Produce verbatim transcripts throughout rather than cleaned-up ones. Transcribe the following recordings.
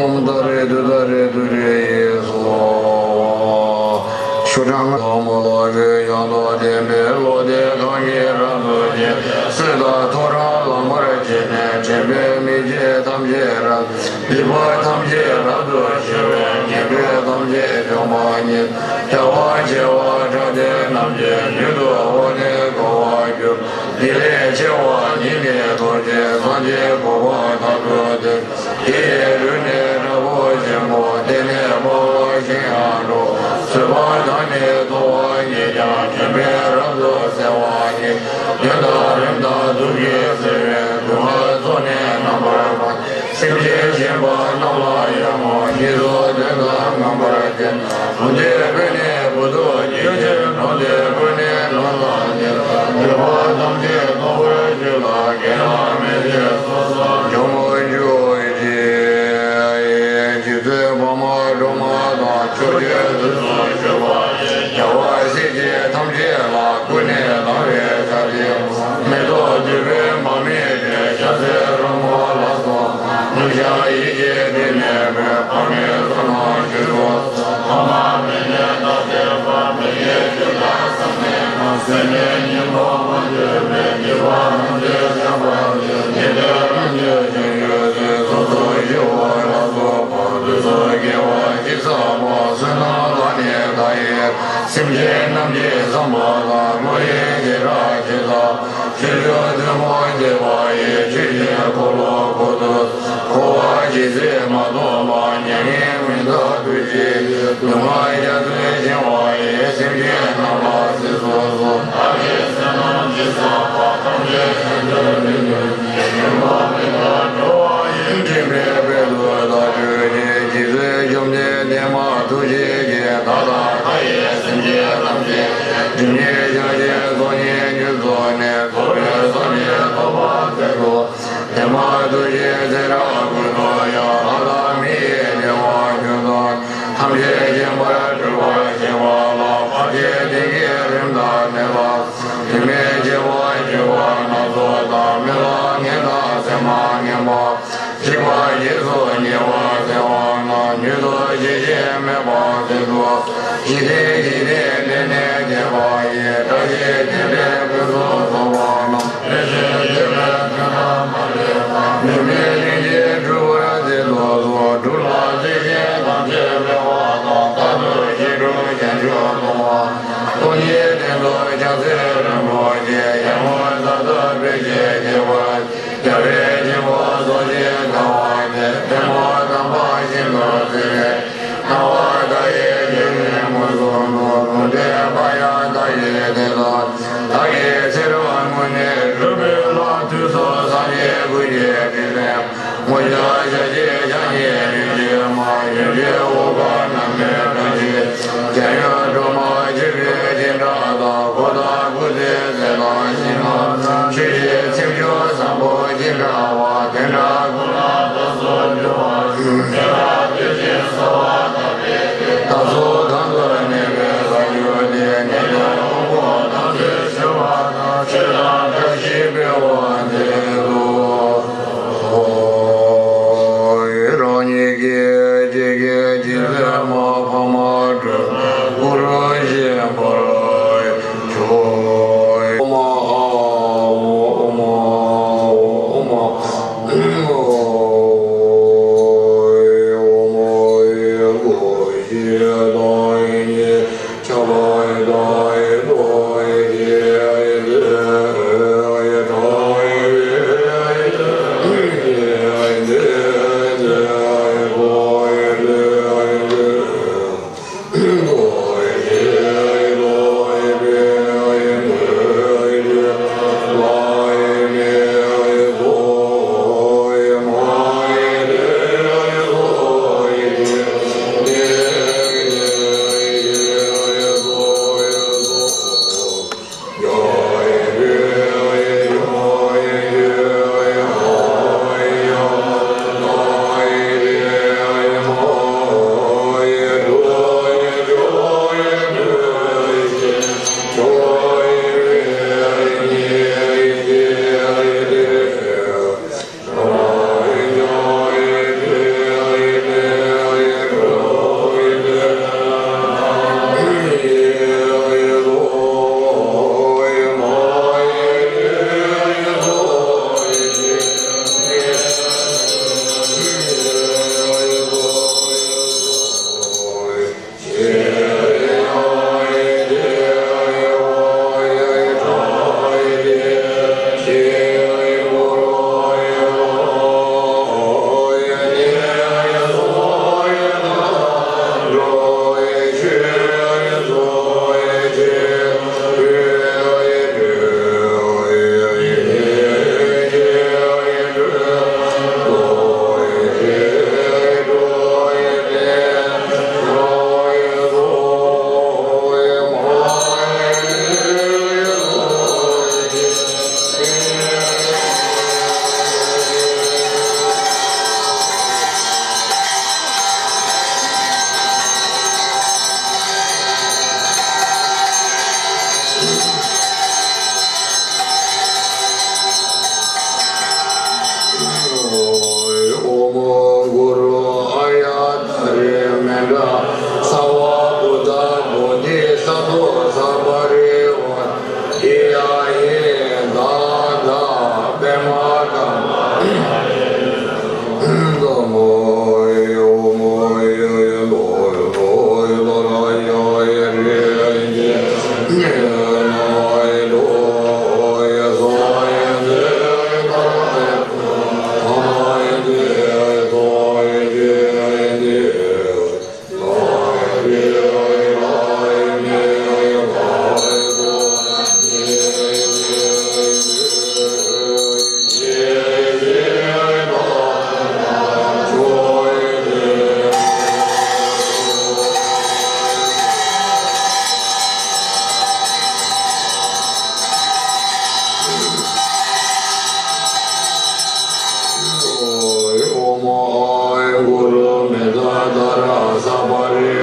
ཨོཾ་ཏཱ་རེ་ཏུཏྟཱ་རེ་ཏུ་རེ་ཡེ་སྭཱ་ཧཱ། ཆུ་གྲང་མོ་ལོ་ཀུན་ཡང་དུ་བརྟན་པའི་བློ་དེ་གང་གིས་རབ་ཏུ་བྱེད། སྲིད་དང་ཐོ་རངས་ལངས་པར་བྱས་ནས། དྲན་པས་མི་བརྗེད་ཐམས་ཅད་རབ། སྡིག་པ་ཐམས་ཅད་རབ་ཏུ་ཞི་བས། ངན་པ་ཐམས་ཅད་འཇོམས་པ་ཉིད། རྒྱལ་བ་བྱེ་བ་ཕྲག་དེ་རྣམས་ཀྱི། མདུན་དུ་འོ་དེ་བསྐོར་བར་འགྱུར། འདི་ལས་ཆེ་བ་ཉིད་ནི་ཐོབ་ཅིང་སངས་རྒྱས་གོ་འཕང་དག་ཏུ་ཐིམ། དེ་ཡི་རོལ་ནི་དྲག་པོ་ཆེན་པོ། དེ་ནས་འཕགས་པ་ཤིང་ཡང་འགྲོ། བཟོད་པ་དང་ནི་མཐོ་བ་ཉིད་ཀྱང་། ཁྱོད་ཕན་རབ་ཏུ་གསལ་བ་ཉིད། གདོན་དང་རིམས་དང་དུག་གིས་གཟིར་བའི། སྡུག་བསྔལ་ཚོགས་ནི་རྣམ་པར་སྤངས། སེམས་ཅན་གཞན་པ་རྣམས་ལ་ཡང་ངོ་། ཉེས་སུ་དོན་དང་མངོན་པར་བསྟན། བུ་འདོད་པས་ནི་བུ་ཐོབ་བགྱིད་ཅིང་། གྲོགས་འདོད་པས་ནི་གྲོགས་བཟང་བསྟེན། འདོད་པ་ཐམས་ཅད་ཐོབ་པར་བྱེད་ལ། དགེ་བ་མི་བྱེད་སོ་སོར་འཇོམས་མི་འཇུག་ཅིང་། རྗེ་བཙུན་འཕགས་མ་སྒྲོལ་མ་དང་། ཕྱོགས་བཅུའི་དུས་སུ་བཞུགས་པ་ཡི། རྒྱལ་བ་སྲས་བཅས་ཐམས་ཅད་ལ། ཀུན་ནས་དང་བས་ཕྱག་འཚལ་ལོ། མེ་ཏོག་བདུག་སྤོས་མར་མེ་དྲི། ཞལ་ཟས་རོལ་མོ་ལ་སོགས་པ། ནུབ་བྱང་ཡེ་ཤེས་ཕྲིན་ལས་ཀུན། འཕགས་མའི་ཚོགས་རྣམས་ཞུ་གསོལ། ཐ་མ་མེད་ནས་བདག་སྟེར་བ། མི་ཡི་ཆོས་དང་བསམ་གཏན་མ། སེམས་ནི་གཉིས་པོ་མ་བཅོས་པའི། སྡིག་པ་ཐམས་ཅད་བཤགས་པར་བྱེད། ཉན་ཐོས་རྣམས་ཀྱི་བྱང་ཆུབ་སེམས། སོ་སོར་ཞི་བ་ལ་སོགས་པ། དུས་གསུམ་དགེ་བ་ཅི་བསགས་པ། བསོད་ནམས་ལ་ནི་བདག་ཡི་རང་། སེམས་ཅན་རྣམས་ཀྱི་བསམ་པ་དང་། བློ་ཡི་བྱེ་བྲག་ཇི་ལྟ་བ། ཆོས་ཕྱོགས་ཐུན་མོང་བརྒྱད་པ་ཡི། ཆོས་ཀྱི་འཁོར་ལོ་བསྐོར་དུ། འཁོར་བ་ཇི་སྲིད་མ་སྟོངས་པ། མྱ་ངན་མི་འདའ་ཐུགས་རྗེ་ཆེ། སྡུག་བསྔལ་རྒྱ་མཚོས་བྱིང་བ་ཡི། སེམས་ཅན་རྣམས་ལ་གཟིགས་སུ་གསོལ། བདག་གིས་བསོད་ནམས་ཅི་བསགས་པ། ཐམས་ཅད་གཞན་དོན་དུ་སྤྱོད་ཅིང་། སྙིང་པོ་མི་འདའ་འགྲོ་བ་ཡི། འདྲེན་པའི་དཔལ་དུ་བདག་སྤྱོད་ཅིང་། རྗེ་བཙུན་བཅོམ་ལྡན་འདས་མ་ཐུགས་རྗེ་ཅན། བདག་དང་མཐའ་ཡས་སེམས་ཅན་ཐམས་ཅད་ཀྱི། སྒྲིབ་གཉིས་བྱང་ཞིང་ཚོགས་གཉིས་རྒྱུན་སོང་ནས། རྫོགས་པའི་སངས་རྒྱས་ཐོབ་པར་མཛད་དོ། དེ་མ་ཐུགས་རྗེའི་ཚེ་རབས་ཀུན་ཏུ་ཡང་། ལྷ་དང་མི་ཡི་དགེ་བ་ ཐམས་ཅད་མཁྱེན་པར་སྒྲུབ་པར་བྱེད་པ་ལ། བར་ཆད་བདུན་གྱི་རིམས་དང་ནད་དང་། དྲི་མེད་བྱེད་པ་བཅོས་པ་སྣ་ཚོགས་དང་། རྨི་ལམ་ངན་དང་སེམས་མ་ངན་པ། འཇིགས་པ་རྗེས་སུ་ཉེ་བར་སེལ་བ་རྣམས། མྱུར་དུ་ཞི་ཞིང་མེད་པར་སྲིད་དུ། ཞི་བདེ་ཞི་བདེ་འབྲས་ནི་ཐེབས་པ་ཡི། བཀྲ་ཤིས་བདེ་ལེགས་ཕུན་སུམ་ཚོགས་པ་རྣམས། བདེ་ཞིང་སྐྱིད་པའི་དོན་རྣམས་མ་ལུས་པ། མི་མེད་གླིང་བཞི་འགྲུབ་པར་མཛད་དུ་གསོལ། སྒྲུབ་ལ་རྩེ་ཆེན་ཐམས་ཅད་སྤེལ་བ་དང་། རྟག་ཏུ་རྗེས་འགྲོ་བྱང་ཆུབ་སློང་བ། སྟོང་ཉིད་སྟེང་དུ་ཕྱག་འཚལ་རིན་པོ་ཆེ། ཡར་ངོ་ཟླ་ལྟར་སྤེལ་ཞིང་རྒྱས་པར། རྒྱལ་བའི་སྤྱན་སྔར་རྫོགས་ཆེན་དགའ་བ་སྟེ། ཐལ་མོ་སྐམ་པ་བཞིན་དུ་བརྩེ་བས། སྣང་བ་མཐའ་ཡས་ཞི་བའི་མངོན་སུམ་དུ། ལུང་བསྟན་པ་ཡང་མཐའ་ཡས་གཏེར་དང་། བདག་གི་ཚེ་རབས་སྔོན་ནས་གྲུབ་པའི་ལྷ། དུས་གསུམ་སངས་རྒྱས་ཀུན་གྱི་ཕྲིན་ལས། མངོན་བྱང་ཞལ་བཞི་ཕྱག་གཉིས་རིན་ཆེན་མ། ཡུམ་ཆེན་འོད་དཀར་ནམ་མཁའི་སྤྲིན་ཆེན། འཇམ་དབྱངས་སྒྲོལ་མ་ཆེན་པོའི་སྤྱན་ཕྲ་དང་། གཽ་ཏ་ཀུ་ཙའི་རྩེ་དང་ཤིང་ནགས། ཆོས་ཀྱི་ཚེམས་མཆོག་བཟང་པོ་ཅི་འདྲ་བ། དེ་འདྲ་ཀུན་ལ་བདག་སོགས་འགྲོ་བ་ཚུར། ཚེ་རབས་བདུན་བཞིའི་བསགས་པ་དག་པའི་ཚེ། བདག་སོགས་གང་དུ་གནས་པའི་ས་ཆ་དེར། ཉེ་ལམ་དབང་པོ་དམ་ཚིག་ཞུ་བ་དང་། ཆོས་དང་བཀྲ་ཤིས་སྤེལ་བར་མཛད་དུ། རང་ཉིད་ཀྱི་སྤྱི་སྒེར་གྱི་མཚན་མ་འཕགས་མ་སྒྲོལ་མའི་སྐུ་རུ་བཞེངས་པར་ཤོག། ཨོཾ་ཨཱཿཧཱུྃ་ཨོཾ་ཨཱཿཧཱུྃ་ཨོཾ་ཨཱཿཧཱུྃ་ཨོཾ་ཨཱཿཧཱུྃ་ཨོཾ་ཨཱཿཧཱུྃ་ཨོཾ་ཨཱཿཧཱུྃ་ཨོཾ་ཨཱཿཧཱུྃ་ཨོཾ་ཨཱཿཧཱུྃ། ཨོཾ་གུ་རུ་ཨཱརྱ་ཏ་རི་མཎྜལ། སརྦ་བུདྡྷ་བོ་དྷི་ས་ཏྭ་ས་པ་རི་ཝཱ་ཏ་ཡ་ཧི་ད་ད་པདྨ་ཀ་ཨོཾ་ཨཱཿཧཱུྃ་གུ་རུ་མེ་ཛ་ཏཱ་ར་ས་པ་རི་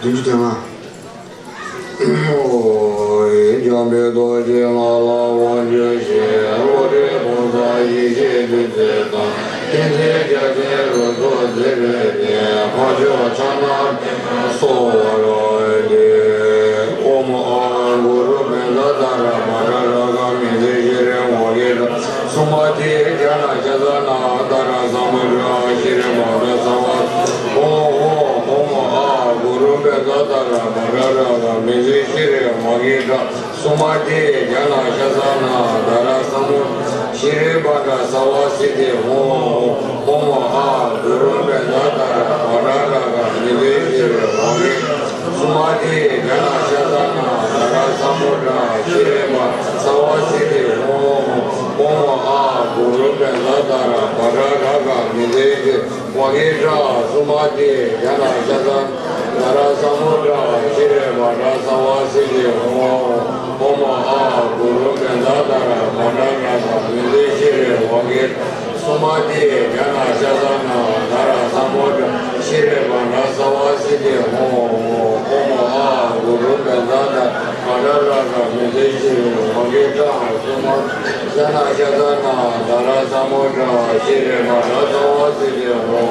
བདུན་ཅུ་དོན་ལྔ། འཇམ་དཔལ་རྡོ་རྗེ་ང་ལ་དབང་བསྒྱུར་ཞིང་། བློ་གྲོས་ཕུན་སུམ་ཡེ་ཤེས་བདུད་རྩི་དང་། ཏིང་འཛིན་རྒྱ་མཚོའི་རོལ་སྟོན་བརྩེ་བའི་བསྟན། འཕགས་མཆོག་ཕྱག་ན་གསོལ་བ་འདེབས། ཨོཾ་ཨཱཿ་གུ་རུ་བཛྲ་ཏཱ་ར་བྷ་དྲ་རཀྵ་མི་ཏྲ་ཤྲཱི་མོ་ཥི་ཏྲ། སུ་མ་ཏི་ཛྙཱ་ན་ཤ་ཙ་ན་དྷ་ར་ས་མུ་དྲ་ཤྲཱི་བྷ་དྲ་སརྦ། ཨོཾ་ཨོཾ་ཨོཾ་ཨཱཿ་གུ་རུ་བཛྲ་ཏཱ་ར་བྷ་དྲ་རཀྵ་མི་ཏྲ་ཤྲཱི་མོ་ཥི་ཏྲ། སུ་མ་ཏི་ཛྙཱ་ན་ཤ་ཙ་ན་དྷ་ར་ས་མུ་དྲ་ཤྲཱི་བྷ་དྲ་སརྦ་སིདྡྷི། ཨོཾ་ཨོཾ་ཨཱཿ་གུ་རུ་བཛྲ་ཏཱ་ར་བྷ་དྲ་རཀྵ་མི་ཏྲ་ཤྲཱི་མོ་ཥི་ཏྲ། སུ་མ་ཏི་ཛྙཱ་ན་ཤ་ཙ་ན་ དབང་གི་སྒྲ་སུ་མ་ཏི་ཡ་ན་ཤ་ས་ན་ར་ས་མུ་དྲ་ཤྲཱི་བྷ་དྲ་སརྦ་སིདྡྷི་ཧོ། ཨོཾ་ཨཱཿ་གུ་རུ་བཛྲ་ཏ་ར་བྷ་དྲ་ན་ག་མི་ཏི་ཤྲཱི་དབང་གི་སུ་མ་ཏི་ཡ་ན་ཤ་ས་ན་ར་ས་མུ་དྲ་ཤྲཱི་བྷ་དྲ་སརྦ་སིདྡྷི་ཧོ། ཨོཾ་ཨཱཿ་གུ་རུ་བཛྲ་ཏ་ར་བྷ་དྲ་ན་ག་མི་ཏི་ཤྲཱི་དབང་གི་སྒྲ་སུ་མ་ཡ་ན་ཤ་ས་ན་ར་ས་མུ་དྲ་ཤྲཱི་བྷ་དྲ་སརྦ་སིདྡྷི་ཧོ།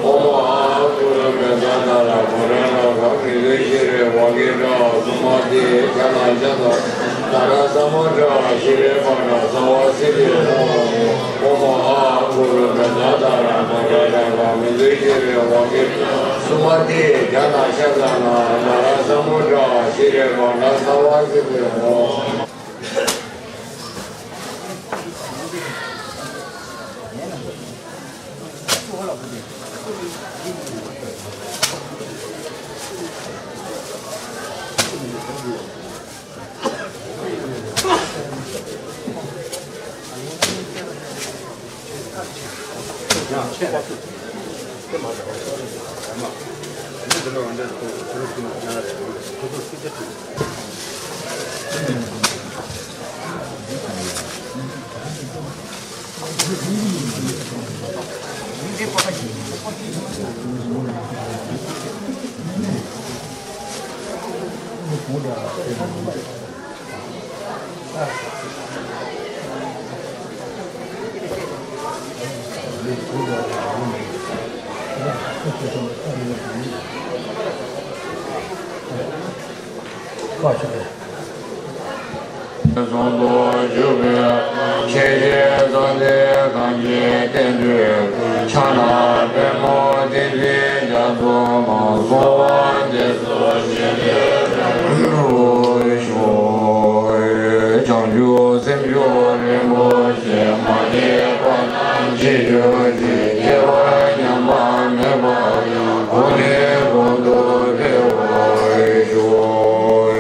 ཨོཾ་ཨཱཿ་གུ་རུ་བཛྲ་ཏ་ར་བྷ་དྲ་ན་ག་མི་ཏི་ཤྲཱི་དབང་གི་སྒྲ་སུ་མ་ཏི་ཡ་ན་ཤ་ས་ན་ར་ས་མུ་དྲ་ཤྲཱི་བྷ་དྲ་སརྦ་སིདྡྷི་ཧོ། ཨོཾ་ཨཱཿ་གུ་རུ་བཛྲ་ཏ་ར་བྷ་དྲ་ན་ག་མི་ཏི་ཤྲཱི་དབང་གི་སུ་མ་ཏི་ཡ་ན་ཤ་ས་ན་ར་ས་མུ་དྲ་ཤྲཱི་བྷ་དྲ་སརྦ་སིདྡྷི་ཧོ། ཟུང་དུ་འཇུག་པའི་ཁྱད་ཆོས་ཙམ་དེ་གང་གིས་བསྟན་འགྲོའི་ཕྱག་ན་པདྨོ་བསྟན་འཛིན་རྒྱ་མཚོ་མ། གསོལ་བ་འདེབས་སོ་བྱས་པའི་ཕྱག་རྒྱར་ཞུ། བྱང་ཆུབ་སེམས་མཆོག་རིན་པོ་ཆེ། མ་སྐྱེས་པ་རྣམས་སྐྱེ་གྱུར་ཅིག་སྐྱེས་པ་ཉམས་པ་མེད་པ་ཡང་། གོང་ནས་གོང་དུ་འཕེལ་བར་ཤོག་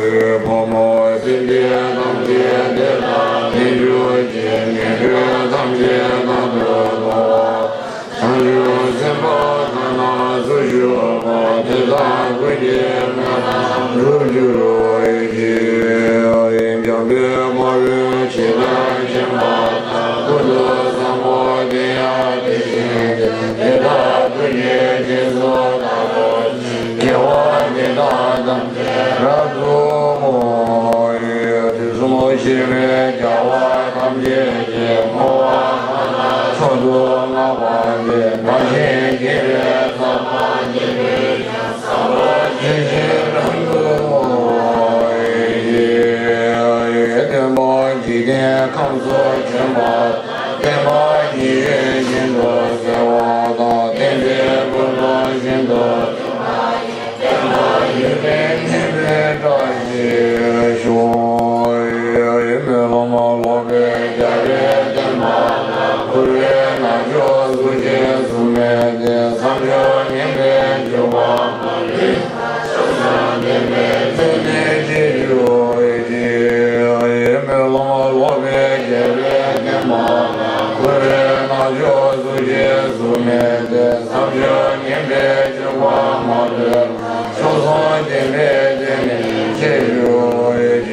ཕག་མོ་སེམས་ཅན་ཐམས་ཅད་བདེ་དང་ལྡན་གྱུར་ཅིག་ངན་འགྲོ་ཐམས་ཅད་རྟག་ཏུ་སྟོངས་པ། བྱང་ཆུབ་སེམས་དཔའ་ཐ་ན་སུ་བཞུགས་པ། དེ་དག་ཀུན་གྱི་སྨོན་ལམ་འགྲུབ་གྱུར་ཅིག་འཇམ་དཔལ་དཔའ་བོས་ཇི་ལྟར་མཁྱེན་པ་དང་། ཀུན་ཏུ་བཟང་པོ་དེ་ཡང་དེ་བཞིན་ཏེ། དེ་དག་ཀུན་གྱི་རྗེས་སུ་བདག་སློབ་ཅིང་། དགེ་བ་འདི་དག་ཐམས་ཅད་རབ་ཏུ་བསྔོ། དུས་གསུམ་གཤེགས་པའི་རྒྱལ་བ་ཐམས་ཅད་ཀྱིས། བསྔོ་བ་ཕྲ་མཆོག་ཏུ་བསྔགས་པ་འདི། དག་ཞིང་དགེ་བའི་ས་བོན་ཇི་བཞིན་རབ་ཏུ་བསྔོ་བ་ཡི། སྟོན་པ་འཇིག་རྟེན་ཁམས་སུ་བྱོན་པ། བསྟན་པ་ཉི་འོད་བཞིན་དུ་གསལ་བ་དང་། བསྟན་པའི་སྐུ་གསུང་བཞིན་དུ་སྟོན་པ་ཡི། བསྟན་པ་ཡུན་རིང་གནས་པའི་བཀྲ་ཤིས་ཤོག་སྨོན་ལམ་ལོག་པའི་རྒྱལ་བའི་བསྟན་པ་ལ། འཁོར་བའི་རྣམ་ཤོག་གཟུགས་ཅན་གཟུགས་མེད་དེ། བསམ་བྱུང་ངན་པའི་འཇུག་པ་མ་ལུས་པ། སྨོན་ལམ་ལོག་པའི་རྒྱལ་བའི་བསྟན་པ་ལ། འཁོར་བའི་རྣམ་ཤོག་གཟུགས་ཅན་གཟུགས་མེད་དེ། བསམ་བྱུང་ངན་པའི་འཇུག་པ་མ་ལུས་པ། མཆོག་ཟུང་ལྡན་པའི་བསྟན་པའི་ཁྱད་ཆོས་ཀྱིས།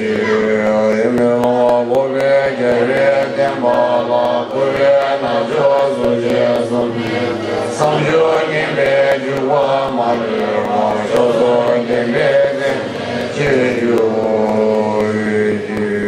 སྨོན་ལམ་ལོག་པའི་རྒྱལ་བའི་བསྟན་པ་ལ། འཁོར་བའི་རྣམ་ཤོག་གཟུགས་ཅན་གཟུགས་མེད་དེ། བསམ་བྱུང་ངན་པའི་འཇུག་པ་མ་ལུས་པ། མཆོག་ཟུང་ལྡན་པའི་བསྟན་པའི་ཁྱད་ཆོས་ཀྱིས།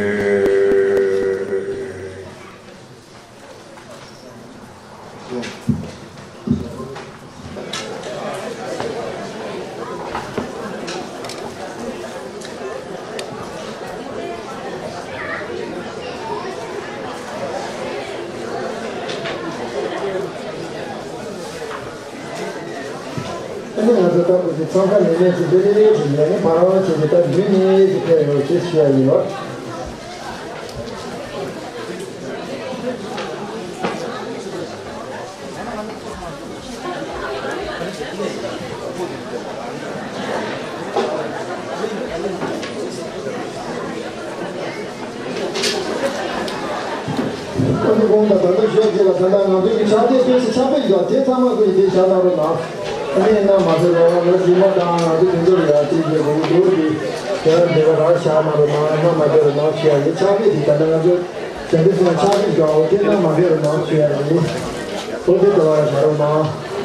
ཨ་ནི་ང་ཚོ་ལྟ་བུ་ཞིག་འཚང་ཁ་ནས་ནས་ཀྱི་འདི་ནས་ཀྱི་ལས་ནི་བར་བ་ཆེ་གི་ལྟར་འདི་ནས་ཀྱི་ཕེབས་ཡོང་ཞེས་ཞུ་ཡ་ཡིན་ལ། ཁོང་དང་ད་ལྟ་ཞོགས་ཀྱི་ལ་ད་ལྟ་ང་ཚོ་གི་ཕྱག་དེབ་དཔེ་ཆ་ཕྱག་དཔེ་ཡོད་དེ་ཚང་མ་ཁོ་ཡི་དེ་བཞག་གནང་རོགས་གནང་། ཨ་ནི་ན་མ་ཟེར་རོགས་ལ་རྗེས་མ་དང་ང་ཚོ་དེ་ཚོ་ལ་ཡང་དེ་རྒྱལ་ཁོང་དུ་དེ་རྒྱལ་དེ་བ་རག་བཞག་གནང་རོགས་གནང་ན་མ་ཟེར་རོགས་གནང་ཞུ་ཡ་ཡིན། ཕྱག་དཔེ་དེ་ད་ལྟ་ང་ཚོ་དེ་འདྲ་ཟེར་ན་ཕྱག་དཔེ་ཡོད་དེ་ན་མ་ཟེར་རོགས་གནང་ཞུ་ཡ་ཡིན། ཨོ་དེ་ལྟ་བ་རག་བཞག་རོགས་གནང་།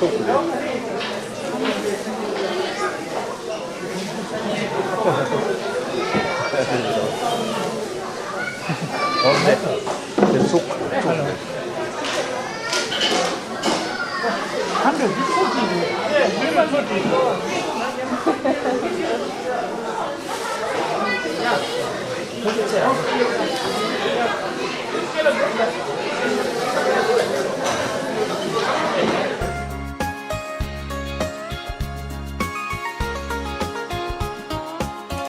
ཚོགས་དང་།